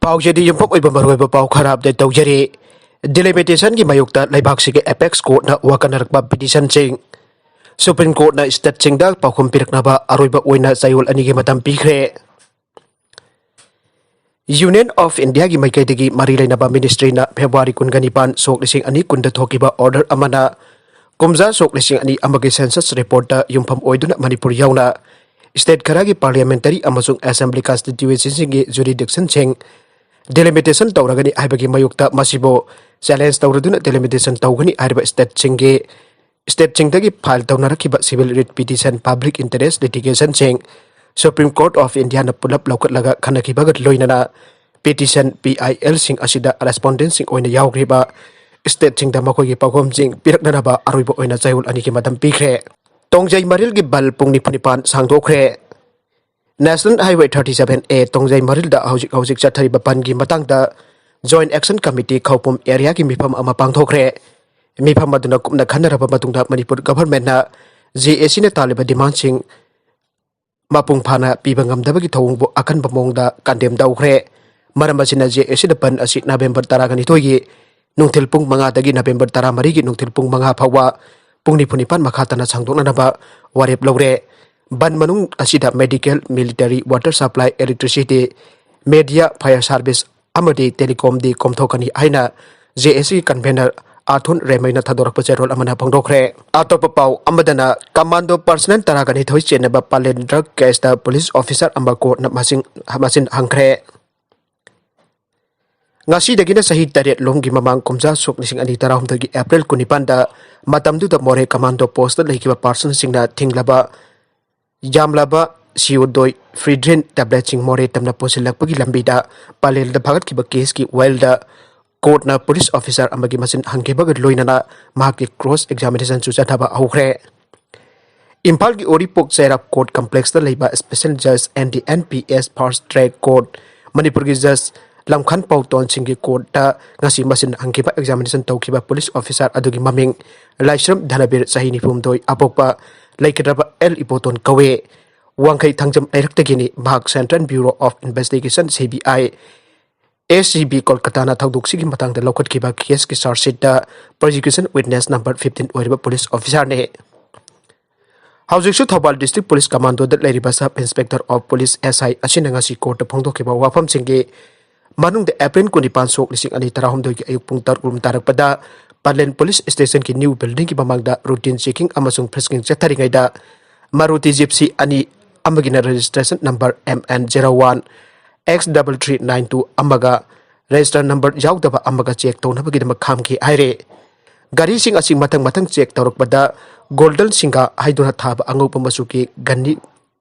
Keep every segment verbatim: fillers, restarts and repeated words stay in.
ꯄꯥꯎꯁꯤꯗꯤ ꯌꯨꯝꯐꯝ ꯑꯣꯏꯕ ꯃꯔꯨꯑꯣꯏꯕ ꯄꯥꯎ ꯈꯔ ꯑꯞꯗꯦꯠ ꯇꯧꯖꯔꯤ꯫ ꯗꯤꯂꯤꯃꯤꯇꯦꯁꯟꯒꯤ ꯃꯥꯌꯣꯛꯇ ꯂꯩꯕꯥꯛꯁꯤꯒꯤ ꯑꯦꯄꯦꯛꯁ ꯀꯣꯔꯠꯅ ꯋꯥꯀꯠꯅꯔꯛꯄ ꯄꯤꯇꯤꯁꯟꯁꯤꯡ꯫ ꯁꯨꯄ꯭ꯔꯤꯝ ꯀꯣꯔꯠꯅ ꯁ꯭ꯇꯦꯠꯁꯤꯡꯗ ꯄꯥꯎꯈꯨꯝ ꯄꯤꯔꯛꯅꯕ ꯑꯔꯣꯏꯕ ꯑꯣꯏꯅ ꯆꯌꯣꯜ ꯑꯅꯤꯒꯤ ꯃꯇꯝ ꯄꯤꯈ꯭ꯔꯦ꯫ ꯌꯨꯅꯤꯌꯟ ꯑꯣꯐ ꯏꯟꯗꯤꯌꯥꯒꯤ ꯃꯥꯏꯀꯩꯗꯒꯤ ꯃꯔꯤ ꯂꯩꯅꯕ ꯃꯤꯅꯤꯁꯇ꯭ꯔꯤꯅ ꯐꯦꯕ꯭ꯔꯨꯋꯥꯔꯤ ꯀꯨꯟꯒ ꯅꯤꯄꯥꯟ, ꯁꯣꯛ ꯂꯤꯁꯤꯡ ꯑꯅꯤ ꯀꯨꯟꯗ ꯊꯣꯛꯈꯤꯕ ꯑꯣꯔꯗꯔ ꯑꯃꯅ ꯀꯨꯝꯖꯥ ꯁꯣꯛ ꯂꯤꯁꯤꯡ ꯑꯅꯤ ꯑꯃꯒꯤ ꯁꯦꯟꯁꯁ ꯔꯤꯄꯣꯔꯠꯇ ꯌꯨꯝꯐꯝ ꯑꯣꯏꯗꯨꯅ ꯃꯅꯤꯄꯨꯔ ꯌꯥꯎꯅ ꯁ꯭ꯇꯦꯠ ꯈꯔꯒꯤ ꯄꯥꯔꯂꯤꯌꯥꯃꯦꯟꯇꯔꯤ ꯑꯃꯁꯨꯡ ꯑꯦꯁꯦꯝꯕ꯭ꯂꯤ ꯀꯟꯁꯇꯤꯇ꯭ꯌꯨꯑꯦꯟꯁꯤꯁꯤꯡꯒꯤ ꯖꯨꯔꯤꯗꯤꯛꯁꯟꯁꯤꯡ ꯗꯤꯂꯤꯃꯤꯇꯦꯁꯟ ꯇꯧꯔꯒꯅꯤ ꯍꯥꯏꯕꯒꯤ ꯃꯥꯌꯣꯛꯇ ꯃꯁꯤꯕꯨ ꯆꯦꯂꯦꯟꯖ ꯇꯧꯔꯗꯨꯅ ꯗꯤꯂꯤꯃꯤꯇꯦꯁꯟ ꯇꯧꯒꯅꯤ ꯍꯥꯏꯔꯤꯕ ꯁ꯭ꯇꯦꯠꯁꯤꯡꯒꯤ, ꯁ꯭ꯇꯦꯠꯁꯤꯡꯗꯒꯤ ꯐꯥꯏꯜ ꯇꯧꯅꯔꯛꯈꯤꯕ civil writ petition public interest ꯂꯤꯇꯤꯒꯦꯁꯟꯁꯤꯡ ꯁꯨꯄ꯭ꯔꯤꯝ ꯀꯣꯔꯠ ꯑꯣꯐ ꯏꯟꯗꯤꯌꯥꯅ ꯄꯨꯂꯞ ꯂꯧꯈꯠꯂꯒ ꯈꯟꯅꯈꯤꯕꯒ ꯂꯣꯏꯅꯅ ꯄꯤꯇꯤꯁꯟ ꯄꯤ ꯑꯥꯏ ꯑꯦꯜꯁꯤꯡ ꯑꯁꯤꯗ ꯔꯦꯁꯄꯣꯟꯗꯦꯟꯠꯁꯤꯡ ꯑꯣꯏꯅ ꯌꯥꯎꯈ꯭ꯔꯤꯕ ꯁ꯭ꯇꯦꯠꯁꯤꯡꯗ ꯃꯈꯣꯏꯒꯤ ꯄꯥꯎꯈꯨꯝꯁꯤꯡ ꯄꯤꯔꯛꯅꯅꯕ ꯑꯔꯣꯏꯕ ꯑꯣꯏꯅ ꯆꯌꯣꯜ ꯑꯅꯤꯒꯤ ꯃꯇꯝ ꯄꯤꯈ꯭ꯔꯦ꯫ ꯇꯣꯡꯖꯩ ꯃꯔꯤꯜꯒꯤ ꯕꯟ ꯄꯨꯡ ꯅꯤꯐꯨ ꯅꯤꯄꯥꯟ ꯁꯥꯡꯗꯣꯛꯈ꯭ꯔꯦ꯫ ꯅꯦꯁꯅꯦꯜ ꯍꯥꯏꯋꯦ ꯊꯥꯔꯇꯤ ꯁꯚꯦꯟ ꯑꯦ ꯇꯣꯡꯖꯩ ꯃꯔꯤꯜꯗ ꯍꯧꯖꯤꯛ ꯍꯧꯖꯤꯛ ꯆꯠꯊꯔꯤꯕ ꯕꯟꯒꯤ ꯃꯇꯥꯡꯗ ꯖꯣꯏꯟꯠ ꯑꯦꯛꯁꯟ ꯀꯃꯤꯇꯤ ꯈꯧꯄꯨꯝ ꯑꯦꯔꯤꯌꯥꯒꯤ ꯃꯤꯐꯝ ꯑꯃ ꯄꯥꯡꯊꯣꯛꯈ꯭ꯔꯦ꯫ ꯃꯤꯐꯝ ꯑꯗꯨꯅ ꯀꯨꯞꯅ ꯈꯟꯅꯔꯕ ꯃꯇꯨꯡꯗ ꯃꯅꯤꯄꯨꯔ ꯒꯚꯔꯟꯃꯦꯟꯠꯅ ꯖꯦ ꯑꯦ ꯁꯤꯅ ꯇꯥꯜꯂꯤꯕ ꯗꯤꯃꯥꯟꯁꯤꯡ ꯃꯄꯨꯡ ꯐꯥꯅ ꯄꯤꯕ ꯉꯝꯗꯕꯒꯤ ꯊꯧꯑꯣꯡꯕꯨ ꯑꯀꯟꯕ ꯃꯑꯣꯡꯗ ꯀꯟꯗꯦꯝ ꯇꯧꯈ꯭ꯔꯦ꯫ ꯃꯔꯝ ꯑꯁꯤꯅ ꯖꯦ ꯑꯦ ꯁꯤꯗ ꯕꯟ ꯑꯁꯤ ꯅꯕꯦꯝꯕꯔ ꯇꯔꯥꯒ ꯅꯤꯊꯣꯏꯒꯤ ꯅꯨꯡꯊꯤꯜ ꯄꯨꯡ ꯃꯉꯥꯗꯒꯤ ꯅꯕꯦꯝꯕꯔ ꯇꯔꯥꯃꯔꯤꯒꯤ ꯅꯨꯡꯊꯤꯜ ꯄꯨꯡ ꯃꯉꯥ ꯐꯥꯎꯕ ꯄꯨꯡ ꯅꯤꯐꯨ ꯅꯤꯄꯥꯟ ꯃꯈꯥ ꯇꯥꯅ ꯁꯥꯡꯗꯣꯛꯅꯅꯕ ꯋꯥꯔꯦꯞ ꯂꯧꯔꯦ꯫ ꯕꯟ ꯃꯅꯨꯡ ꯑꯁꯤꯗ medical, military, water supply, electricity, media, Fire service ꯑꯃꯗꯤ ꯇꯦꯂꯤꯀꯣꯝꯗꯤ ꯀꯣꯝꯊꯣꯛꯀꯅꯤ ꯍꯥꯏꯅ ꯖꯦ ꯑꯦ ꯁꯤ ꯀꯟꯚꯦꯅꯔ ꯑꯥꯊꯣꯟ ꯔꯦꯃꯩꯅ ꯊꯥꯗꯣꯔꯛꯄ ꯆꯦꯔꯣꯜ ꯑꯃꯅ ꯐꯣꯡꯗꯣꯛꯈ꯭ꯔꯦ꯫ ꯑꯇꯣꯞꯄ ꯄꯥꯎ ꯑꯃꯗꯅ ꯀꯃꯥꯟꯗꯣ ꯄꯔꯁꯅꯦꯜ ꯇꯔꯥꯒ ꯅꯤꯊꯣꯏ ꯆꯦꯟꯅꯕ ꯄꯥꯂꯦꯟ ꯗ꯭ꯔꯒ ꯀꯦꯁꯇ ꯄꯨꯂꯤꯁ ꯑꯣꯐꯤꯁꯥꯔ ꯑꯃ ꯀꯣꯔꯠꯅ ꯃꯁꯤꯡ, ꯃꯁꯤꯟ ꯍꯪꯈ꯭ꯔꯦ꯫ ꯉꯁꯤꯗꯒꯤꯅ ꯆꯍꯤ ꯇꯔꯦꯠ ꯂꯣꯝꯒꯤ ꯃꯃꯥꯡ ꯀꯨꯝꯖꯥ ꯁꯣꯛ ꯂꯤꯁꯤꯡ ꯑꯅꯤ ꯇꯔꯥꯍꯨꯝꯗꯣꯏꯒꯤ ꯑꯦꯄ꯭ꯔꯤꯜ ꯀꯨꯟꯅꯤꯄꯥꯟꯗ ꯃꯇꯝꯗꯨꯗ ꯃꯣꯔꯦ ꯀꯃꯥꯟꯗꯣ ꯄꯣꯁꯇ ꯂꯩꯈꯤꯕ ꯄꯥꯔꯁꯟꯁꯤꯡꯅ ꯊꯤꯡꯂꯕ ꯌꯥꯝꯂꯕ ꯁꯤꯌꯨꯗꯣꯏ ꯐ꯭ꯔꯤꯗ꯭ꯔꯤꯟ ꯇꯦꯕ꯭ꯂꯦꯠꯁꯤꯡ ꯃꯣꯔꯦ ꯇꯝꯅ ꯄꯨꯁꯤꯜꯂꯛꯄꯒꯤ ꯂꯝꯕꯤꯗ ꯄꯥꯂꯦꯜꯗ ꯐꯥꯒꯠꯈꯤꯕ ꯀꯦꯁꯀꯤ ꯋꯥꯌꯦꯜꯗ ꯀꯣꯔꯠꯅ ꯄꯨꯂꯤꯁ ꯑꯣꯐꯤꯁꯥꯔ ꯑꯃꯒꯤ ꯃꯁꯤꯟ ꯍꯪꯈꯤꯕꯒ ꯂꯣꯏꯅꯅ ꯃꯍꯥꯛꯀꯤ ꯀ꯭ꯔꯣꯁ ꯑꯦꯛꯖꯥꯃꯤꯅꯦꯁꯟꯁꯨ ꯆꯠꯊꯕ ꯍꯧꯈ꯭ꯔꯦ꯫ ꯏꯝꯐꯥꯜꯒꯤ ꯎꯔꯤꯄꯣꯛ ꯆꯩꯔꯥꯛ ꯀꯣꯔꯠ ꯀꯝꯄ꯭ꯂꯦꯛꯁꯇ ꯂꯩꯕ ꯁ꯭ꯄꯦꯁꯦꯜ ꯖꯖ N D and P S fast track court ꯃꯅꯤꯄꯨꯔꯒꯤ ꯖꯖ ꯂꯝꯈꯥꯟ ꯄꯥꯎꯇꯣꯟꯁꯤꯡꯒꯤ ꯀꯣꯔꯠꯇ ꯉꯁꯤ ꯃꯁꯤꯟ ꯍꯪꯈꯤꯕ ꯑꯦꯛꯖꯥꯃꯤꯅꯦꯁꯟ ꯇꯧꯈꯤꯕ ꯄꯨꯂꯤꯁ ꯑꯣꯐꯤꯁꯥꯔ ꯑꯗꯨꯒꯤ ꯃꯃꯤꯡ ꯂꯥꯏꯁ꯭ꯔꯝ ꯙꯅꯕꯤꯔ, ꯆꯍꯤ ꯅꯤꯐꯨ ꯍꯨꯝꯗꯣꯏ, ꯑꯕꯣꯛꯄ ꯂꯩꯈꯤꯗ꯭ꯔꯕ ꯑꯦꯜ ꯏꯕꯣꯇꯣꯟ ꯀꯧꯏ꯫ ꯋꯥꯡꯈꯩ ꯊꯥꯡꯖꯝ ꯂꯩꯔꯛꯇꯒꯤꯅꯤ꯫ ꯃꯍꯥꯛ central bureau of investigation, C B I, S C B ꯀꯣꯜꯀꯇꯥꯅ ꯊꯧꯗꯣꯛꯁꯤꯒꯤ ꯃꯇꯥꯡꯗ ꯂꯧꯈꯠꯈꯤꯕ ꯀꯦꯁꯀꯤ ꯆꯥꯔꯖ ꯁꯤꯠꯇ ꯄ꯭ꯔꯣꯁꯤꯀ꯭ꯌꯨꯁꯟ ꯋꯤꯠꯅꯦꯁ ꯅꯝꯕꯔ ꯐꯤꯐꯇꯤꯟ ꯑꯣꯏꯔꯤꯕ ꯄꯨꯂꯤꯁ ꯑꯣꯐꯤꯁꯥꯔꯅꯤ꯫ ꯍꯧꯖꯤꯛꯁꯨ ꯊꯧꯕꯥꯜ ꯗꯤꯁꯇ꯭ꯔꯤꯛ ꯄꯨꯂꯤꯁ ꯀꯃꯥꯟꯗꯣꯗ ꯂꯩꯔꯤꯕ sub inspector of police, S I, ꯑꯁꯤꯅ ꯉꯁꯤ ꯀꯣꯔꯠꯇ ꯐꯣꯡꯗꯣꯛꯈꯤꯕ ꯋꯥꯐꯝꯁꯤꯡꯒꯤ ꯃꯅꯨꯡꯗ ꯑꯦꯄ꯭ꯔꯤꯜ ꯀꯨꯟꯅꯤꯄꯥꯟ, ꯁꯣꯛ ꯂꯤꯁꯤꯡ ꯑꯅꯤ ꯇꯔꯥꯍꯨꯝꯗꯣꯏꯒꯤ ꯑꯌꯨꯛ ꯄꯨꯡ ꯇꯔꯨꯛ ꯇꯥꯔꯛꯄꯗ ꯄꯂꯦꯟ ꯄꯨꯂꯤꯁ ꯁ꯭ꯇꯦꯁꯟꯒꯤ ꯅ꯭ꯌꯨ ꯕꯤꯜꯗꯤꯡꯒꯤ ꯃꯃꯥꯡꯗ ꯔꯨꯇꯤꯟ ꯆꯦꯀꯤꯡ ꯑꯃꯁꯨꯡ ꯐ꯭ꯔꯤꯁꯀꯤꯡ ꯆꯠꯊꯔꯤꯉꯩꯗ ꯃꯥꯔꯨꯇꯤ ꯖꯤꯞꯁꯤ ꯑꯅꯤ, ꯑꯃꯒꯤꯅ registration number M N zero one X double three nine two, ꯑꯃꯒ ꯔꯦꯖꯤꯁꯇꯔ ꯅꯝꯕꯔ ꯌꯥꯎꯗꯕ ꯑꯃꯒ ꯆꯦꯛ ꯇꯧꯅꯕꯒꯤꯗꯃꯛ ꯈꯥꯝꯈꯤ ꯍꯥꯏꯔꯦ꯫ ꯒꯥꯔꯤꯁꯤꯡ ꯑꯁꯤ ꯃꯊꯪ ꯃꯊꯪ ꯆꯦꯛ ꯇꯧꯔꯛꯄꯗ ꯒꯣꯜꯗꯟ ꯁꯤꯡꯒꯥ ꯍꯥꯏꯗꯨꯅ ꯊꯥꯕ ꯑꯉꯧꯕ ꯃꯆꯨꯒꯤ ꯒꯟꯅꯤ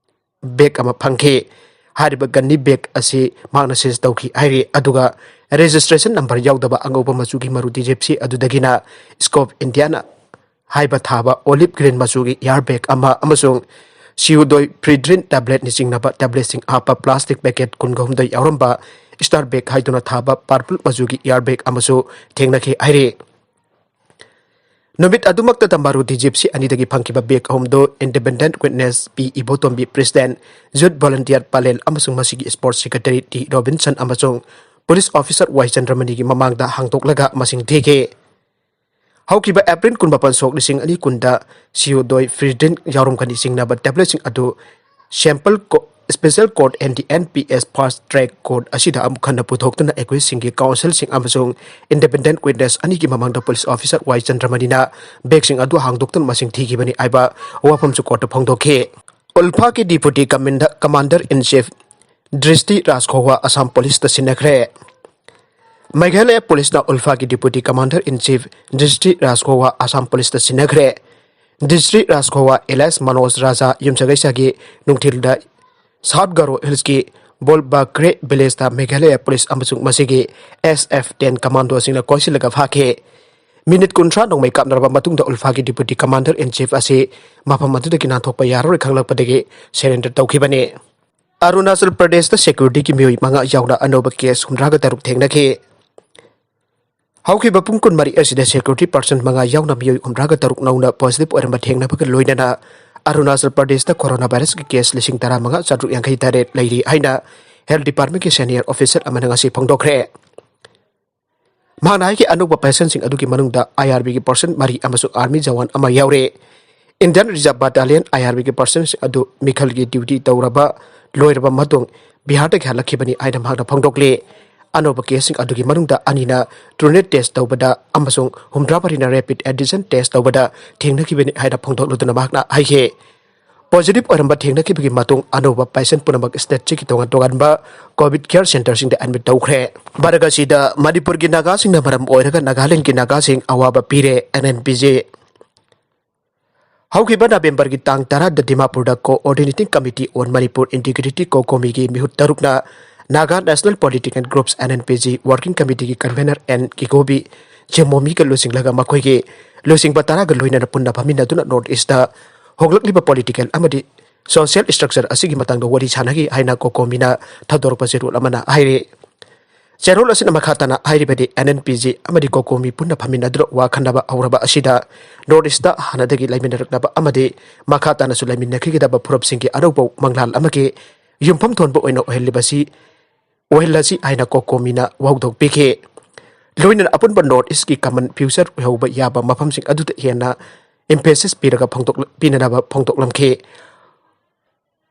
ꯕꯦꯒ ꯑꯃ ꯐꯪꯈꯤ꯫ ꯍꯥꯏꯔꯤꯕ ꯒꯟꯅꯤ ꯕꯦꯒ ꯑꯁꯤ ꯃꯍꯥꯛꯅ ꯁꯤꯖ ꯇꯧꯈꯤ ꯍꯥꯏꯔꯤ꯫ ꯑꯗꯨꯒ ꯔꯦꯖꯤꯁꯇ꯭ꯔꯦꯁꯟ ꯅꯝꯕꯔ ꯌꯥꯎꯗꯕ ꯑꯉꯧꯕ ꯃꯆꯨꯒꯤ ꯃꯥꯔꯨꯇꯤ ꯖꯤꯞꯁꯤ ꯑꯗꯨꯗꯒꯤꯅ ꯁ꯭ꯀꯣꯞ ꯏꯟꯗꯤꯌꯥꯅ ꯍꯥꯏꯕ ꯊꯥꯕ ꯑꯣꯂꯤꯚ ꯒ꯭ꯔꯤꯟ ꯃꯆꯨꯒꯤ ꯏꯌꯥꯔ ꯕꯦꯒ ꯑꯃ ꯑꯃꯁꯨꯡ ꯁꯤꯌꯨꯗꯣꯏ ꯐ꯭ꯔꯤꯗ꯭ꯔꯤꯟ ꯇꯦꯕ꯭ꯂꯦꯠꯅꯆꯤꯡꯅꯕ ꯇꯦꯕ꯭ꯂꯦꯠꯁꯤꯡ ꯍꯥꯞꯄ ꯄ꯭ꯂꯥꯁꯇꯤꯛ ꯄꯦꯀꯦꯠ ꯀꯨꯟꯒ ꯍꯨꯝꯗꯣꯏ ꯌꯥꯎꯔꯝꯕ ꯁ꯭ꯇꯥꯔ ꯕꯦꯒ ꯍꯥꯏꯗꯨꯅ ꯊꯥꯕ ꯄꯔꯄꯜ ꯃꯆꯨꯒꯤ ꯏꯌꯥꯔ ꯕꯦꯒ ꯑꯃꯁꯨ ꯊꯦꯡꯅꯈꯤ ꯍꯥꯏꯔꯤ꯫ ꯅꯨꯃꯤꯠ ꯑꯗꯨꯃꯛꯇꯗ ꯃꯥꯔꯨꯇꯤ ꯖꯤꯞꯁꯤ ꯑꯅꯤꯗꯒꯤ ꯐꯪꯈꯤꯕ ꯕꯦꯒ ꯑꯍꯨꯝꯗꯨ ꯏꯟꯗꯤꯄꯦꯟꯗꯦꯟꯠ ꯋꯤꯠꯅꯦꯁ ꯄꯤ ꯏꯕꯣꯇꯣꯝꯕꯤ, ꯄ꯭ꯔꯦꯁꯤꯗꯦꯟꯠ, ꯌꯨꯠ ꯚꯣꯂꯨꯟꯇꯤꯌꯔ ꯄꯂꯦꯟ ꯑꯃꯁꯨꯡ ꯃꯁꯤꯒꯤ ꯁ꯭ꯄꯣꯔꯠꯁ ꯁꯦꯀ꯭ꯔꯦꯇꯔꯤ ꯇꯤ ꯔꯣꯕꯤꯟꯁꯟ ꯑꯃꯁꯨꯡ ꯄꯨꯂꯤꯁ ꯑꯣꯐꯤꯁꯥꯔ ꯋꯥꯏ ꯆꯟꯗ꯭ꯔꯃꯅꯤꯒꯤ ꯃꯃꯥꯡꯗ ꯍꯥꯡꯗꯣꯛꯂꯒ ꯃꯁꯤꯡ ꯊꯤꯈꯤ꯫ ꯍꯧꯈꯤꯕ ꯑꯦꯄ꯭ꯔꯤꯜ ꯀꯨꯟꯃꯥꯄꯟ, ꯁꯣꯛ ꯂꯤꯁꯤꯡ ꯑꯅꯤ ꯀꯨꯟꯗ ꯁꯤꯌꯨꯗꯣꯏ ꯐ꯭ꯔꯤꯗ꯭ꯔꯤꯟ ꯌꯥꯎꯔꯝꯒꯅꯤ ꯆꯤꯡꯅꯕ ꯇꯦꯕ꯭ꯂꯦꯠꯁꯤꯡ ꯑꯗꯨ ꯁꯦꯝꯄꯜ ꯀꯣ-, special court N D and P S fast track court ꯑꯁꯤꯗ ꯑꯃꯨꯛ ꯍꯟꯅ ꯄꯨꯊꯣꯛꯇꯨꯅ ꯑꯦꯀ꯭ꯌꯨꯖꯁꯤꯡꯒꯤ ꯀꯥꯎꯟꯁꯤꯜꯁꯤꯡ ꯑꯃꯁꯨꯡ ꯏꯟꯗꯤꯄꯦꯟꯗꯦꯟꯠ ꯋꯤꯠꯅꯦꯁ ꯑꯅꯤꯒꯤ ꯃꯃꯥꯡꯗ ꯄꯨꯂꯤꯁ ꯑꯣꯐꯤꯁꯥꯔ ꯋꯥꯏ ꯆꯟꯗ꯭ꯔꯃꯅꯤꯅ ꯕꯦꯒꯁꯤꯡ ꯑꯗꯨ ꯍꯥꯡꯗꯣꯛꯇꯨꯅ ꯃꯁꯤꯡ ꯊꯤꯈꯤꯕꯅꯤ ꯍꯥꯏꯕ ꯋꯥꯐꯝꯁꯨ ꯀꯣꯔꯠꯇ ꯐꯣꯡꯗꯣꯛꯈꯤ꯫ ꯎꯜꯐꯥꯒꯤ ꯗꯤꯄ꯭ꯌꯨꯇꯤ ꯀꯃꯥꯟꯗ-, ꯀꯃꯥꯟꯗꯔ ꯏꯟ ꯆꯤꯐ ꯗ꯭ꯔꯤꯁꯇꯤ ꯔꯥꯖꯈꯣꯋꯥ ꯑꯁꯥꯝ ꯄꯨꯂꯤꯁꯇ ꯁꯤꯟꯅꯈ꯭ꯔꯦ꯫ ꯃꯦꯘꯥꯂꯌ ꯄꯨꯂꯤꯁꯅ ꯎꯜꯐꯥꯒꯤ ꯗꯤꯄ꯭ꯌꯨꯇꯤ ꯀꯃꯥꯟꯗꯔ ꯏꯟ ꯆꯤꯐ ꯗ꯭ꯔꯤꯁꯇꯤ ꯔꯥꯖꯈꯣꯋꯥ ꯑꯁꯥꯝ ꯄꯨꯂꯤꯁꯇ ꯁꯤꯟꯅꯈ꯭ꯔꯦ꯫ ꯗ꯭ꯔꯤꯁꯇꯤ ꯔꯥꯖꯈꯣꯋꯥ ꯑꯦꯂꯥꯏꯁ ꯃꯅꯣꯖ ꯔꯥꯖꯥ ꯌꯨꯝꯁꯀꯩꯁꯒꯤ ꯅꯨꯡꯊꯤꯜꯗ ꯁꯥꯎꯠ ꯒꯥꯔꯣ ꯍꯤꯜꯁꯀꯤ ꯕꯣꯜꯕꯥꯒ꯭ꯔꯦ ꯚꯤꯂꯦꯖꯇ ꯃꯦꯘꯥꯂꯌ ꯄꯨꯂꯤꯁ ꯑꯃꯁꯨꯡ ꯃꯁꯤꯒꯤ ꯑꯦꯁ ꯑꯦꯐ ꯇꯦꯟ ꯀꯃꯥꯟꯗꯣꯁꯤꯡꯅ ꯀꯣꯏꯁꯤꯜꯂꯒ ꯐꯥꯈꯤ꯫ ꯃꯤꯅꯤꯠ ꯀꯨꯟꯊ꯭ꯔꯥ ꯅꯣꯡꯃꯩ ꯀꯥꯞꯅꯔꯕ ꯃꯇꯨꯡꯗ ꯎꯜꯐꯥꯒꯤ ꯗꯤꯄ꯭ꯌꯨꯇꯤ ꯀꯃꯥꯟꯗꯔ ꯏꯟ ꯆꯤꯐ ꯑꯁꯤ ꯃꯐꯝ ꯑꯗꯨꯗꯒꯤ ꯅꯥꯟꯊꯣꯛꯄ ꯌꯥꯔꯔꯣꯏ ꯈꯪꯂꯛꯄꯗꯒꯤ ꯁꯔꯦꯟꯗꯔ ꯇꯧꯈꯤꯕꯅꯤ꯫ ꯑꯔꯨꯅꯥꯆꯜ ꯄ꯭ꯔꯗꯦꯁꯇ ꯁꯦꯀ꯭ꯌꯨꯔꯤꯇꯤꯒꯤ ꯃꯤꯑꯣꯏ ꯃꯉꯥ ꯌꯥꯎꯅ ꯑꯅꯧꯕ ꯀꯦꯁ ꯍꯨꯝꯗ꯭ꯔꯥꯒ ꯇꯔꯨꯛ ꯊꯦꯡꯅꯈꯤ꯫ ꯍꯧꯈꯤꯕ ꯄꯨꯡ ꯀꯨꯟꯃꯔꯤ ꯑꯁꯤꯗ ꯁꯦꯀ꯭ꯌꯨꯔꯤꯇꯤ ꯄꯔꯁꯟ ꯃꯉꯥ ꯌꯥꯎꯅ ꯃꯤꯑꯣꯏ ꯍꯨꯝꯗ꯭ꯔꯥꯒ ꯇꯔꯨꯛ ꯅꯧꯅ ꯄꯣꯖꯤꯇꯤꯚ ꯑꯣꯏꯔꯝꯕ ꯊꯦꯡꯅꯕꯒ ꯂꯣꯏꯅꯅ ꯑꯔꯨꯅꯥꯆꯜ ꯄ꯭ꯔꯗꯦꯁꯇ ꯀꯣꯔꯣꯅꯥ ꯚꯥꯏꯔꯁꯀꯤ ꯀꯦꯁ ꯂꯤꯁꯤꯡ ꯇꯔꯥꯃꯉꯥ ꯆꯥꯇ꯭ꯔꯨꯛ ꯌꯥꯡꯈꯩ ꯇꯔꯦꯠ ꯂꯩꯔꯤ ꯍꯥꯏꯅ Health Department ꯀꯤ senior officer ꯑꯃꯅ ꯉꯁꯤ ꯐꯣꯡꯗꯣꯛꯈ꯭ꯔꯦ꯫ ꯃꯍꯥꯛꯅ ꯍꯥꯏꯈꯤ, ꯑꯅꯧꯕ patientꯁꯤꯡ ꯑꯗꯨꯒꯤ ꯃꯅꯨꯡꯗ IRB ꯒꯤ person ꯃꯔꯤ ꯑꯃꯁꯨꯡ army ꯖꯋꯥꯟ ꯑꯃ ꯌꯥꯎꯔꯦ꯫ Indian Reserve Battalion, IRB ꯒꯤ personꯁꯤꯡ ꯑꯗꯨ ꯃꯤꯈꯜꯒꯤ duty ꯇꯧꯔꯕ ꯂꯣꯏꯔꯕ ꯃꯇꯨꯡ ꯕꯤꯍꯥꯔꯗꯒꯤ ꯍꯜꯂꯛꯈꯤꯕꯅꯤ ꯍꯥꯏꯅ ꯃꯍꯥꯛꯅ ꯐꯣꯡꯗꯣꯛꯂꯤ꯫ ꯑꯅꯧꯕ caseꯁꯤꯡ ꯑꯗꯨꯒꯤ ꯃꯅꯨꯡꯗ ꯑꯅꯤꯅ TrueNat test ꯇꯧꯕꯗ ꯑꯃꯁꯨꯡ ꯍꯨꯝꯗ꯭ꯔꯥ ꯃꯔꯤꯅ rapid antigen test ꯇꯧꯕꯗ ꯊꯦꯡꯅꯈꯤꯕꯅꯤ ꯍꯥꯏꯅ ꯐꯣꯡꯗꯣꯛꯂꯗꯨꯅ ꯃꯍꯥꯛꯅ ꯍꯥꯏꯈꯤ꯫ Positive ꯑꯣꯏꯔꯝꯕ ꯊꯦꯡꯅꯈꯤꯕꯒꯤ ꯃꯇꯨꯡ ꯑꯅꯧꯕ patient ꯄꯨꯝꯅꯃꯛ stateꯁꯤꯒꯤ ꯇꯣꯉꯥꯟ ꯇꯣꯉꯥꯟꯕ COVID care centreꯁꯤꯡꯗ admit ꯇꯧꯈ꯭ꯔꯦ꯫ ꯚꯥꯔꯠ ꯑꯁꯤꯗ ꯃꯅꯤꯄꯨꯔꯒꯤ ꯅꯥꯒꯥꯁꯤꯡꯅ ꯃꯔꯝ ꯑꯣꯏꯔꯒ ꯅꯥꯒꯥꯂꯦꯟꯗꯒꯤ ꯅꯥꯒꯥꯁꯤꯡ ꯑꯋꯥꯕ ꯄꯤꯔꯦ, NNPG꯫ ꯍꯧꯈꯤꯕ ꯅꯕꯦꯝꯕꯔꯒꯤ ꯇꯥꯡ ꯇꯔꯥꯗ ꯗꯤꯃꯥꯄꯨꯔꯗ Coordinating Committee on Manipur Integrity, COCOMI ꯒꯤ ꯃꯤꯍꯨꯠ ꯇꯔꯨꯛꯅ Naga National Political Groups, NNPG Working Committee ꯒꯤ convener ꯑꯦꯟ ꯀꯤꯒꯣꯕꯤ ꯖꯦꯃꯣꯃꯤꯒ ꯂꯨꯆꯤꯡꯂꯒ ꯃꯈꯣꯏꯒꯤ ꯂꯨꯆꯤꯡꯕ ꯇꯔꯥꯒ ꯂꯣꯏꯅꯅ ꯄꯨꯟꯅ ꯐꯝꯃꯤꯟꯅꯗꯨꯅ North East ꯇ ꯍꯣꯡꯂꯛꯂꯤꯕ political ꯑꯃꯗꯤ social structure ꯑꯁꯤꯒꯤ ꯃꯇꯥꯡꯗ ꯋꯥꯔꯤ ꯁꯥꯟꯅꯈꯤ ꯍꯥꯏꯅ COCOMI ꯅ ꯊꯧꯗꯣꯔꯛꯄ ꯆꯦꯔꯣꯜ ꯑꯃꯅ ꯍꯥꯏꯔꯤ꯫ ꯆꯦꯔꯣꯜ ꯑꯁꯤꯅ ꯃꯈꯥ ꯇꯥꯅ ꯍꯥꯏꯔꯤꯕꯗꯤ, NNPG ꯑꯃꯗꯤ COCOMI ꯄꯨꯟꯅ ꯐꯝꯃꯤꯟꯅꯗꯨꯅ ꯋꯥ ꯈꯟꯅꯕ ꯍꯧꯔꯕ ꯑꯁꯤꯗ North East ꯇ ꯍꯥꯟꯅꯗꯒꯤ ꯂꯩꯃꯤꯟꯅꯔꯛꯂꯕ ꯑꯃꯗꯤ ꯃꯈꯥ ꯇꯥꯅꯁꯨ ꯂꯩꯃꯤꯟꯅꯈꯤꯒꯗꯕ ꯐꯨꯔꯨꯞꯁꯤꯡꯒꯤ ꯑꯅꯧꯕ ꯃꯪꯂꯥꯟ ꯑꯃꯒꯤ ꯌꯨꯝꯐꯝ ꯊꯣꯟꯕ ꯑꯣꯏꯅ ꯑꯣꯏꯍꯜꯂꯤꯕꯁꯤ, ꯑꯣꯏꯍꯜꯂꯁꯤ ꯍꯥꯏꯅ COCOMI ꯅ ꯋꯥꯍꯧꯗꯣꯛ ꯄꯤꯈꯤ꯫ ꯂꯣꯏꯅꯅ ꯑꯄꯨꯟꯕ North East ꯀꯤ common future ꯑꯣꯏꯍꯧꯕ ꯌꯥꯕ ꯃꯐꯝꯁꯤꯡ ꯑꯗꯨꯗ ꯍꯦꯟꯅ emphasis ꯄꯤꯔꯒ ꯐꯣꯡꯗꯣꯛ-, ꯄꯤꯅꯅꯕ ꯐꯣꯡꯗꯣꯛꯂꯝꯈꯤ꯫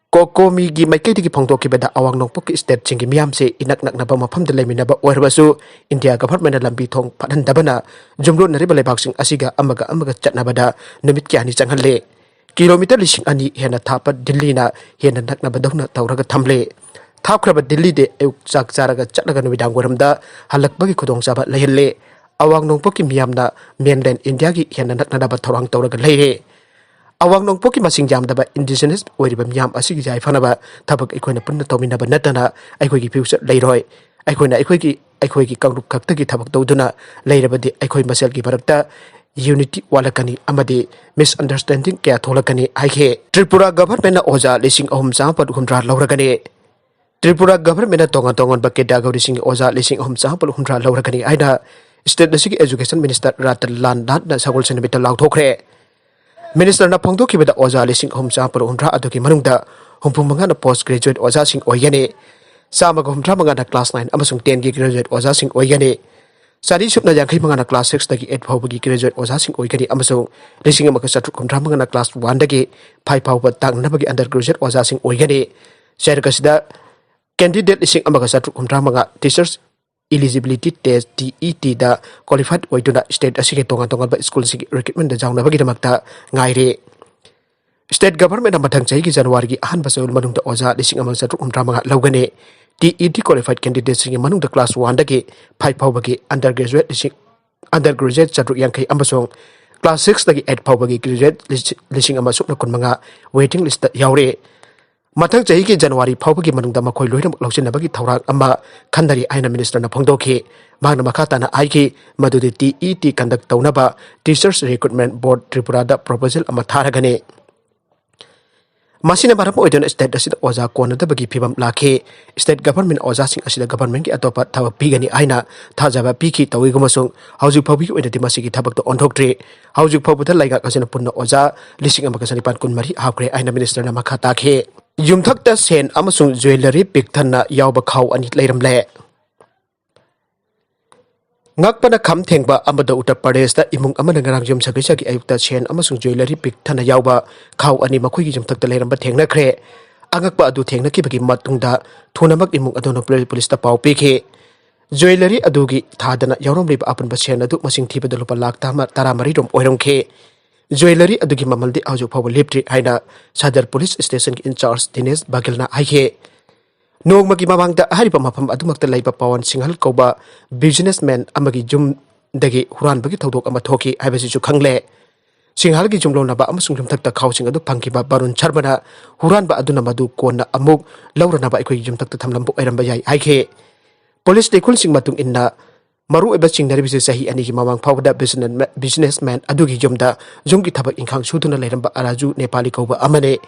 COCOMI ꯒꯤ ꯃꯥꯏꯀꯩꯗꯒꯤ ꯐꯣꯡꯗꯣꯛꯈꯤꯕꯗ, ꯑꯋꯥꯡ ꯅꯣꯡꯄꯣꯛꯀꯤ stateꯁꯤꯡꯒꯤ ꯃꯤꯌꯥꯝꯁꯦ ꯏꯅꯛ ꯅꯛꯅꯕ ꯃꯐꯝꯗ ꯂꯩꯃꯤꯟꯅꯕ ꯑꯣꯏꯔꯕꯁꯨ, India government ꯅ ꯂꯝꯕꯤ ꯊꯣꯡ ꯐꯠꯍꯟꯗꯕꯅ ꯌꯨꯝꯂꯣꯟꯅꯔꯤꯕ ꯂꯩꯕꯥꯛꯁꯤꯡ ꯑꯁꯤꯒ ꯑꯃꯒ ꯑꯃꯒ ꯆꯠꯅꯕꯗ ꯅꯨꯃꯤꯠ ꯀꯌꯥꯅꯤ ꯆꯪꯍꯜꯂꯦ꯫ Kilometre ꯂꯤꯁꯤꯡ ꯑꯅꯤ ꯍꯦꯟꯅ ꯊꯥꯞꯄ ꯗꯤꯜꯂꯤꯅ ꯍꯦꯟꯅ ꯅꯛꯅꯕꯗꯧꯅ ꯇꯧꯔꯒ ꯊꯝꯂꯦ꯫ ꯊꯥꯞꯈ꯭ꯔꯕ ꯗꯤꯜꯂꯤꯗꯤ ꯑꯌꯨꯛ ꯆꯥꯛ ꯆꯥꯔꯒ ꯆꯠꯂꯒ ꯅꯨꯃꯤꯗꯥꯡ ꯋꯥꯏꯔꯝꯗ ꯍꯜꯂꯛꯄꯒꯤ ꯈꯨꯗꯣꯡꯆꯥꯕ ꯂꯩꯍꯜꯂꯦ꯫ ꯑꯋꯥꯡ ꯅꯣꯡꯄꯣꯛꯀꯤ ꯃꯤꯌꯥꯝꯅ mainland India ꯒꯤ ꯍꯦꯟꯅ ꯅꯛꯅꯅꯕ ꯊꯧꯔꯥꯡ ꯇꯧꯔꯒ ꯂꯩꯔꯦ꯫ ꯑꯋꯥꯡ ꯅꯣꯡꯄꯣꯛꯀꯤ ꯃꯁꯤꯡ ꯌꯥꯝꯗꯕ indigenous ꯑꯣꯏꯔꯤꯕ ꯃꯤꯌꯥꯝ ꯑꯁꯤꯒꯤ ꯌꯥꯏꯐꯅꯕ ꯊꯕꯛ ꯑꯩꯈꯣꯏꯅ ꯄꯨꯟꯅ ꯇꯧꯃꯤꯟꯅꯕ ꯅꯠꯇꯅ ꯑꯩꯈꯣꯏꯒꯤ future ꯂꯩꯔꯣꯏ꯫ ꯑꯩꯈꯣꯏꯅ ꯑꯩꯈꯣꯏꯒꯤ, ꯑꯩꯈꯣꯏꯒꯤ ꯀꯥꯡꯂꯨꯞ ꯈꯛꯇꯒꯤ ꯊꯕꯛ ꯇꯧꯗꯨꯅ ꯂꯩꯔꯕꯗꯤ ꯑꯩꯈꯣꯏ ꯃꯁꯦꯜꯒꯤ ꯃꯔꯛꯇ unity ꯋꯥꯠꯂꯛꯀꯅꯤ ꯑꯃꯗꯤ misunderstanding ꯀꯌꯥ ꯊꯣꯛꯂꯛꯀꯅꯤ ꯍꯥꯏꯈꯤ꯫ ꯇ꯭ꯔꯤꯄꯨꯔꯥ government ꯅ ꯑꯣꯖꯥ ꯂꯤꯁꯤꯡ ꯑꯍꯨꯝ ꯆꯥꯝꯃꯥꯄꯜ ꯍꯨꯝꯗ꯭ꯔꯥ ꯂꯧꯔꯒꯅꯤ꯫ ꯇ꯭ꯔꯤꯄꯨꯔꯥ government ꯅ ꯇꯣꯉꯥꯟ ꯇꯣꯉꯥꯟꯕ category ꯁꯤꯡꯒꯤ ꯑꯣꯖꯥ ꯂꯤꯁꯤꯡ ꯑꯍꯨꯝ ꯆꯥꯝꯃꯥꯄꯜ ꯍꯨꯝꯗ꯭ꯔꯥ ꯂꯧꯔꯒꯅꯤ ꯍꯥꯏꯅ state ꯑꯁꯤꯒꯤ education minister ꯔꯇꯟ ꯂꯥꯜ ꯅꯥꯊꯅ ꯁꯒꯣꯜꯁꯦꯟ ꯅꯨꯃꯤꯠꯇ ꯂꯥꯎꯊꯣꯛꯈ꯭ꯔꯦ꯫ Minister ꯅ ꯐꯣꯡꯗꯣꯛꯈꯤꯕꯗ, ꯑꯣꯖꯥ ꯂꯤꯁꯤꯡ ꯑꯍꯨꯝ ꯆꯥꯝꯃꯥꯄꯜ ꯍꯨꯝꯗ꯭ꯔꯥ ꯑꯗꯨꯒꯤ ꯃꯅꯨꯡꯗ ꯍꯨꯝꯐꯨ ꯃꯉꯥꯅ post graduate ꯑꯣꯖꯥꯁꯤꯡ ꯑꯣꯏꯒꯅꯤ꯫ ꯆꯥꯝꯃꯒ ꯍꯨꯝꯗ꯭ꯔꯥ ꯃꯉꯥꯅ class nine ꯑꯃꯁꯨꯡ tenꯒꯤ graduate ꯑꯣꯖꯥꯁꯤꯡ ꯑꯣꯏꯒꯅꯤ꯫ ꯆꯥꯔꯤ ꯁꯨꯞꯅ ꯌꯥꯡꯈꯩ ꯃꯉꯥꯅ class sixꯇꯒꯤ eight ꯐꯥꯎꯕꯒꯤ graduate ꯑꯣꯖꯥꯁꯤꯡ ꯑꯣꯏꯒꯅꯤ ꯑꯃꯁꯨꯡ ꯂꯤꯁꯤꯡ ꯑꯃꯒ ꯆꯥꯇ꯭ꯔꯨꯛ ꯍꯨꯝꯗ꯭ꯔꯥ ꯃꯉꯥꯅ class oneꯗꯒꯤ five ꯐꯥꯎꯕ ꯇꯥꯛꯅꯅꯕꯒꯤ undergraduate ꯑꯣꯖꯥꯁꯤꯡ ꯑꯣꯏꯒꯅꯤ꯫ ꯆꯦꯔꯛ ꯑꯁꯤꯗ candidate ꯂꯤꯁꯤꯡ ꯑꯃꯒ ꯆꯥꯇ꯭ꯔꯨꯛ ꯍꯨꯝꯗ꯭ꯔꯥ ꯃꯉꯥ teachers eligibility test, TETꯗ qualified ꯑꯣꯏꯗꯨꯅ state ꯑꯁꯤꯒꯤ ꯇꯣꯉꯥꯟ ꯇꯣꯉꯥꯟꯕ schoolꯁꯤꯡꯒꯤ recruitmentꯗ ꯌꯥꯎꯅꯕꯒꯤꯗꯃꯛꯇ ꯉꯥꯏꯔꯤ꯫ State governmentꯅ ꯃꯊꯪ ꯆꯍꯤꯒꯤ Januaryꯒꯤ ꯑꯍꯥꯟꯕ ꯆꯌꯣꯜ ꯃꯅꯨꯡꯗ ꯑꯣꯖꯥ ꯂꯤꯁꯤꯡ ꯑꯃ ꯆꯥꯇ꯭ꯔꯨꯛ ꯍꯨꯝꯗ꯭ꯔꯥ ꯃꯉꯥ ꯂꯧꯒꯅꯤ꯫ TET qualified candidateꯁꯤꯡꯒꯤ ꯃꯅꯨꯡꯗ class oneꯗꯒꯤ five ꯐꯥꯎꯕꯒꯤ undergraduate ꯂꯤꯁꯤꯡ, undergraduate ꯆꯥꯇ꯭ꯔꯨꯛ ꯌꯥꯡꯈꯩ ꯑꯃꯁꯨꯡ class sixꯇꯒꯤ eight ꯐꯥꯎꯕꯒꯤ graduate ꯂꯤꯁꯤꯡ ꯑꯃ ꯁꯨꯞꯅ ꯀꯨꯟꯃꯉꯥ waiting listꯇ ꯌꯥꯎꯔꯤ꯫ ꯃꯊꯪ ꯆꯍꯤꯒꯤ January ꯐꯥꯎꯕꯒꯤ ꯃꯅꯨꯡꯗ ꯃꯈꯣꯏ ꯂꯣꯏꯅꯃꯛ ꯂꯧꯁꯤꯟꯅꯕꯒꯤ ꯊꯧꯔꯥꯡ ꯑꯃ ꯈꯟꯅꯔꯤ ꯍꯥꯏꯅ ministerꯅ ꯐꯣꯡꯗꯣꯛꯈꯤ꯫ ꯃꯍꯥꯛꯅ ꯃꯈꯥ ꯇꯥꯅ ꯍꯥꯏꯈꯤ ꯃꯗꯨꯗꯤ TET conduct ꯇꯧꯅꯕ Teachers Recruitment Board Tripuraꯗ proposal ꯑꯃ ꯊꯥꯔꯒꯅꯤ꯫ ꯃꯁꯤꯅ ꯃꯔꯝ ꯑꯣꯏꯗꯨꯅ state ꯑꯁꯤꯗ ꯑꯣꯖꯥ ꯀꯣꯟꯅꯗꯕꯒꯤ ꯐꯤꯕꯝ ꯂꯥꯛꯈꯤ꯫ State government ꯑꯣꯖꯥꯁꯤꯡ ꯑꯁꯤꯗ governmentꯀꯤ ꯑꯇꯣꯞꯄ ꯊꯕꯛ ꯄꯤꯒꯅꯤ ꯍꯥꯏꯅ ꯊꯥꯖꯕ ꯄꯤꯈꯤ꯫ ꯇꯧꯏꯒꯨꯝꯕꯁꯨꯡ ꯍꯧꯖꯤꯛ ꯐꯥꯎꯕꯒꯤ ꯑꯣꯏꯅꯗꯤ ꯃꯁꯤꯒꯤ ꯊꯕꯛꯇ ꯑꯣꯟꯊꯣꯛꯇ꯭ꯔꯤ꯫ ꯍꯧꯖꯤꯛ ꯐꯥꯎꯕꯗ ꯂꯩꯉꯥꯛ ꯑꯁꯤꯅ ꯄꯨꯟꯅ ꯑꯣꯖꯥ ꯂꯤꯁꯤꯡ ꯑꯃꯒ ꯆꯅꯤꯄꯥꯟ ꯀꯨꯟꯃꯔꯤ ꯍꯥꯞꯈ꯭ꯔꯦ ꯍꯥꯏꯅ ministerꯅ ꯃꯈꯥ ꯇꯥꯈꯤ꯫ ꯌꯨꯝꯊꯛꯇ ꯁꯦꯟ ꯑꯃꯁꯨꯡ jewellery ꯄꯤꯛ ꯊꯟꯅ ꯌꯥꯎꯕ ꯈꯥꯎ ꯑꯅꯤ ꯂꯩꯔꯝꯂꯦ꯫ ꯉꯛꯄꯅ ꯈꯝ ꯊꯦꯡꯕ ꯑꯃꯗ ꯎꯠꯇꯔ ꯄ꯭ꯔꯗꯦꯁꯇ ꯏꯃꯨꯡ ꯑꯃꯅ ꯉꯔꯥꯡ ꯌꯨꯝꯁꯀꯩꯁꯒꯤ ꯑꯌꯨꯛꯇ ꯁꯦꯟ ꯑꯃꯁꯨꯡ jewellery ꯄꯤꯛ ꯊꯟꯅ ꯌꯥꯎꯕ ꯈꯥꯎ ꯑꯅꯤ ꯃꯈꯣꯏꯒꯤ ꯌꯨꯝꯊꯛꯇ ꯂꯩꯔꯝꯕ ꯊꯦꯡꯅꯈ꯭ꯔꯦ꯫ ꯑꯉꯛꯄ ꯑꯗꯨ ꯊꯦꯡꯅꯈꯤꯕꯒꯤ ꯃꯇꯨꯡꯗ ꯊꯨꯅꯃꯛ ꯏꯃꯨꯡ ꯑꯗꯨꯅ ꯄꯨꯂꯤꯁꯇ ꯄꯥꯎ ꯄꯤꯈꯤ꯫ Jewellery ꯑꯗꯨꯒꯤ ꯊꯥꯗꯅ ꯌꯥꯎꯔꯝꯂꯤꯕ ꯑꯄꯨꯟꯕ ꯁꯦꯟ ꯑꯗꯨ ꯃꯁꯤꯡ ꯊꯤꯕꯗ ꯂꯨꯄꯥ ꯂꯥꯈ ꯇꯔꯥꯃꯔꯤ ꯔꯣꯝ ꯑꯣꯏꯔꯝꯈꯤ꯫ Jewellery ꯑꯗꯨꯒꯤ ꯃꯃꯜꯗꯤ ꯍꯧꯖꯤꯛ ꯐꯥꯎꯕ ꯂꯦꯞꯇ꯭ꯔꯤ ꯍꯥꯏꯅ ꯁꯗꯔ ꯄꯨꯂꯤꯁ ꯁ꯭ꯇꯦꯁꯟꯒꯤ ꯏꯟꯆꯥꯔꯖ ꯗꯤꯅꯦꯁ ꯕꯥꯒꯦꯜꯅ ꯍꯥꯏꯈꯤ꯫ ꯅꯣꯡꯃꯒꯤ ꯃꯃꯥꯡꯗ ꯍꯥꯏꯔꯤꯕ ꯃꯐꯝ ꯑꯗꯨꯃꯛꯇ ꯂꯩꯕ ꯄꯋꯟ ꯁꯤꯡꯍꯜ ꯀꯧꯕ businessman ꯑꯃꯒꯤ ꯌꯨꯝꯗꯒꯤ ꯍꯨꯔꯥꯟꯕꯒꯤ ꯊꯧꯗꯣꯛ ꯑꯃ ꯊꯣꯛꯈꯤ ꯍꯥꯏꯕꯁꯤꯁꯨ ꯈꯪꯂꯦ꯫ ꯁꯤꯡꯍꯜꯒꯤ ꯌꯨꯝꯂꯣꯟꯅꯕ ꯑꯃꯁꯨꯡ ꯌꯨꯝꯊꯛꯇ ꯈꯥꯎꯁꯤꯡ ꯑꯗꯨ ꯐꯪꯈꯤꯕ ꯕꯔꯨꯟ ꯁꯔꯃꯅ ꯍꯨꯔꯥꯟꯕ ꯑꯗꯨꯅ ꯃꯗꯨ ꯀꯣꯟꯅ ꯑꯃꯨꯛ ꯂꯧꯔꯅꯕ ꯑꯩꯈꯣꯏꯒꯤ ꯌꯨꯝꯊꯛꯇ ꯊꯝꯂꯝꯕ ꯑꯣꯏꯔꯝꯕ ꯌꯥꯏ ꯍꯥꯏꯈꯤ꯫ ꯄꯨꯂꯤꯁ ꯂꯩꯈꯨꯜꯁꯤꯡ ꯃꯇꯨꯡ ꯏꯟꯅ ꯃꯔꯨꯑꯣꯏꯕ ꯆꯤꯡꯅꯔꯤꯕꯁꯤ ꯆꯍꯤ ꯑꯅꯤꯒꯤ ꯃꯃꯥꯡ ꯐꯥꯎꯕꯗ businessman ꯑꯗꯨꯒꯤ ꯌꯨꯝꯗ ꯌꯨꯝꯒꯤ ꯊꯕꯛ ꯏꯪꯈꯥꯡ ꯁꯨꯗꯨꯅ ꯂꯩꯔꯝꯕ ꯔꯥꯖꯨ ꯅꯦꯄꯥꯂꯤ ꯀꯧꯕ ꯑꯃꯅꯤ꯫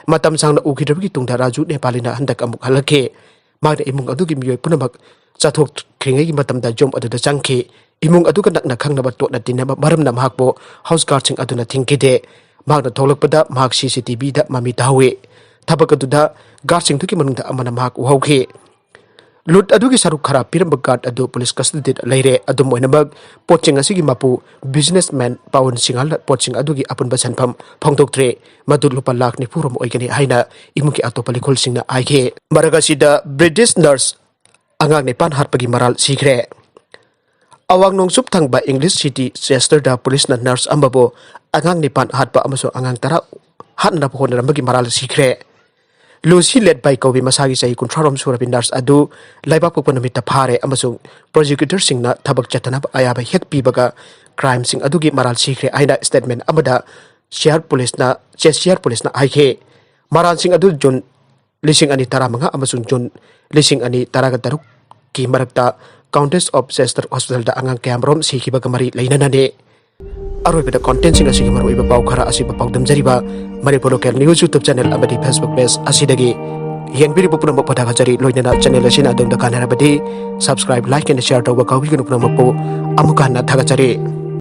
ꯃꯇꯝ ꯁꯥꯡꯅ ꯎꯈꯤꯗ꯭ꯔꯕꯒꯤ ꯇꯨꯡꯗ ꯔꯥꯖꯨ ꯅꯦꯄꯥꯂꯤꯅ ꯍꯟꯗꯛ ꯑꯃꯨꯛ ꯍꯜꯂꯛꯈꯤ꯫ ꯃꯍꯥꯛꯅ ꯏꯃꯨꯡ ꯑꯗꯨꯒꯤ ꯃꯤꯑꯣꯏ ꯄꯨꯝꯅꯃꯛ ꯆꯠꯊꯣꯛꯈ꯭ꯔꯤꯉꯩꯒꯤ ꯃꯇꯝꯗ ꯌꯨꯝ ꯑꯗꯨꯗ ꯆꯪꯈꯤ꯫ ꯏꯃꯨꯡ ꯑꯗꯨꯒ ꯅꯛꯅ ꯈꯪꯅꯕ ꯇꯣꯠꯅ ꯇꯤꯟꯅꯕ ꯃꯔꯝꯅ ꯃꯍꯥꯛꯄꯨ house guardꯁꯤꯡ ꯑꯗꯨꯅ ꯊꯤꯡꯈꯤꯗꯦ꯫ ꯃꯍꯥꯛꯅ ꯊꯣꯛꯂꯛꯄꯗ ꯃꯍꯥꯛ CCTVꯗ ꯃꯃꯤ ꯇꯥꯍꯧꯏ꯫ ꯊꯕꯛ ꯑꯗꯨꯗ guardꯁꯤꯡꯗꯨꯒꯤ ꯃꯅꯨꯡꯗ ꯑꯃꯅ ꯃꯍꯥꯛ ꯎꯍꯧꯈꯤ꯫ ꯂꯨꯠ ꯑꯗꯨꯒꯤ ꯁꯔꯨꯛ ꯈꯔ ꯄꯤꯔꯝꯕ ꯒꯥꯔꯗ ꯑꯗꯨ ꯄꯨꯂꯤꯁ ꯀꯁꯇꯗꯤꯗ ꯂꯩꯔꯦ꯫ ꯑꯗꯨꯝ ꯑꯣꯏꯅꯃꯛ, ꯄꯣꯠꯁꯤꯡ ꯑꯁꯤꯒꯤ ꯃꯄꯨ ꯕꯤꯖꯤꯅꯦꯁꯃꯦꯟ ꯄꯥꯋꯟ ꯁꯤꯡꯍꯜꯅ ꯄꯣꯠꯁꯤꯡ ꯑꯗꯨꯒꯤ ꯑꯄꯨꯟꯕ ꯁꯦꯟꯐꯝ ꯐꯣꯡꯗꯣꯛꯇ꯭ꯔꯦ꯫ ꯃꯗꯨ ꯂꯨꯄꯥ ꯂꯥꯈ ꯅꯤꯐꯨ ꯔꯣꯝ ꯑꯣꯏꯒꯅꯤ ꯍꯥꯏꯅ ꯏꯃꯨꯡꯒꯤ ꯑꯇꯣꯞꯄ ꯂꯤꯈꯨꯜꯁꯤꯡꯅ ꯍꯥꯏꯈꯤ꯫ ꯃꯔꯛ ꯑꯁꯤꯗ, ꯕ꯭ꯔꯤꯇꯤꯁ ꯅꯔꯁ ꯑꯉꯥꯡ ꯅꯤꯄꯥꯟ ꯍꯥꯠꯄꯒꯤ ꯃꯔꯥꯜ ꯁꯤꯈ꯭ꯔꯦ꯫ ꯑꯋꯥꯡ ꯅꯣꯡꯆꯨꯞ ꯊꯪꯕ ꯏꯪꯂꯤꯁ ꯁꯤꯇꯤ ꯆꯦꯁꯇꯔꯗ ꯄꯨꯂꯤꯁꯅ ꯅꯔꯁ ꯑꯃꯕꯨ ꯑꯉꯥꯡ ꯅꯤꯄꯥꯟ ꯍꯥꯠꯄ ꯑꯃꯁꯨꯡ ꯑꯉꯥꯡ ꯇꯔꯥ ꯍꯥꯠꯅꯅꯕ ꯍꯣꯠꯅꯔꯝꯕꯒꯤ ꯃꯔꯥꯜ ꯁꯤꯈ꯭ꯔꯦ꯫ ꯂꯨꯁꯤ ꯂꯦꯠꯕꯥꯏ ꯀꯧꯕꯤ ꯃꯁꯥꯒꯤ ꯆꯍꯤ ꯀꯨꯟꯊ꯭ꯔꯥ ꯔꯣꯝ ꯁꯨꯔꯕꯤ ꯅꯔꯁ ꯑꯗꯨ ꯂꯩꯕꯥꯛꯄꯣꯛꯄ ꯅꯨꯃꯤꯠꯇ ꯐꯥꯔꯦ ꯑꯃꯁꯨꯡ ꯄ꯭ꯔꯣꯁꯤꯀ꯭ꯌꯨꯇꯔꯁꯤꯡꯅ ꯊꯕꯛ ꯆꯠꯊꯅꯕ ꯑꯌꯥꯕ ꯍꯦꯛ ꯄꯤꯕꯒ ꯀ꯭ꯔꯥꯏꯝꯁꯤꯡ ꯑꯗꯨꯒꯤ ꯃꯔꯥꯜ ꯁꯤꯈ꯭ꯔꯦ ꯍꯥꯏꯅ ꯁ꯭ꯇꯦꯠꯃꯦꯟ ꯑꯃꯗ ꯆꯦꯁꯤꯌꯥꯔ ꯄꯨꯂꯤꯁꯅ, ꯆꯦꯁꯤꯌꯥꯔ ꯄꯨꯂꯤꯁꯅ ꯍꯥꯏꯈꯤ꯫ ꯃꯔꯥꯜꯁꯤꯡ ꯑꯗꯨ ꯖꯨꯟ ꯂꯤꯁꯤꯡ ꯑꯅꯤ ꯇꯔꯥꯃꯉꯥ ꯑꯃꯁꯨꯡ ꯖꯨꯟ ꯂꯤꯁꯤꯡ ꯑꯅꯤ ꯇꯔꯥꯒ ꯇꯔꯨꯛꯀꯤ ꯃꯔꯛꯇ ꯀꯥꯎꯟꯇꯦꯁ ꯑꯣꯐ ꯆꯦꯁꯇꯔ ꯍꯣꯁꯄꯤꯇꯥꯜꯗ ꯑꯉꯥꯡ ꯀꯌꯥꯃꯔꯨꯝ ꯁꯤꯈꯤꯕꯒ ꯃꯔꯤ ꯂꯩꯅꯅꯅꯤ꯫ ꯑꯔꯣꯏꯕꯗ ꯀꯣꯟꯇꯦꯟꯁꯤꯡ ꯑꯁꯤꯒꯤ ꯃꯔꯨꯑꯣꯏꯕ ꯄꯥꯎ ꯈꯔ ꯑꯁꯤꯕꯨ ꯄꯥꯎꯗꯝꯖꯔꯤꯕ Manipur local news YouTube channel ꯑꯃꯗꯤ ꯐꯦꯁꯕꯨꯛ ꯄꯦꯖ ꯑꯁꯤꯗꯒꯤ꯫ ꯌꯦꯡꯕꯤꯔꯤꯕ ꯄꯨꯝꯅꯃꯛꯄꯨ ꯊꯥꯒꯠꯆꯔꯤ, ꯂꯣꯏꯅꯅ ꯆꯦꯅꯦꯜ ꯑꯁꯤꯅ ꯑꯗꯣꯝꯗ ꯀꯥꯟꯅꯔꯕꯗꯤ subscribe, like and share ꯇꯧꯕ ꯀꯥꯎꯕꯤꯒꯅꯨ꯫ ꯄꯨꯝꯅꯃꯛꯄꯨ ꯑꯃꯨꯛꯀ ꯍꯟꯅ ꯊꯥꯒꯠꯆꯔꯤ꯫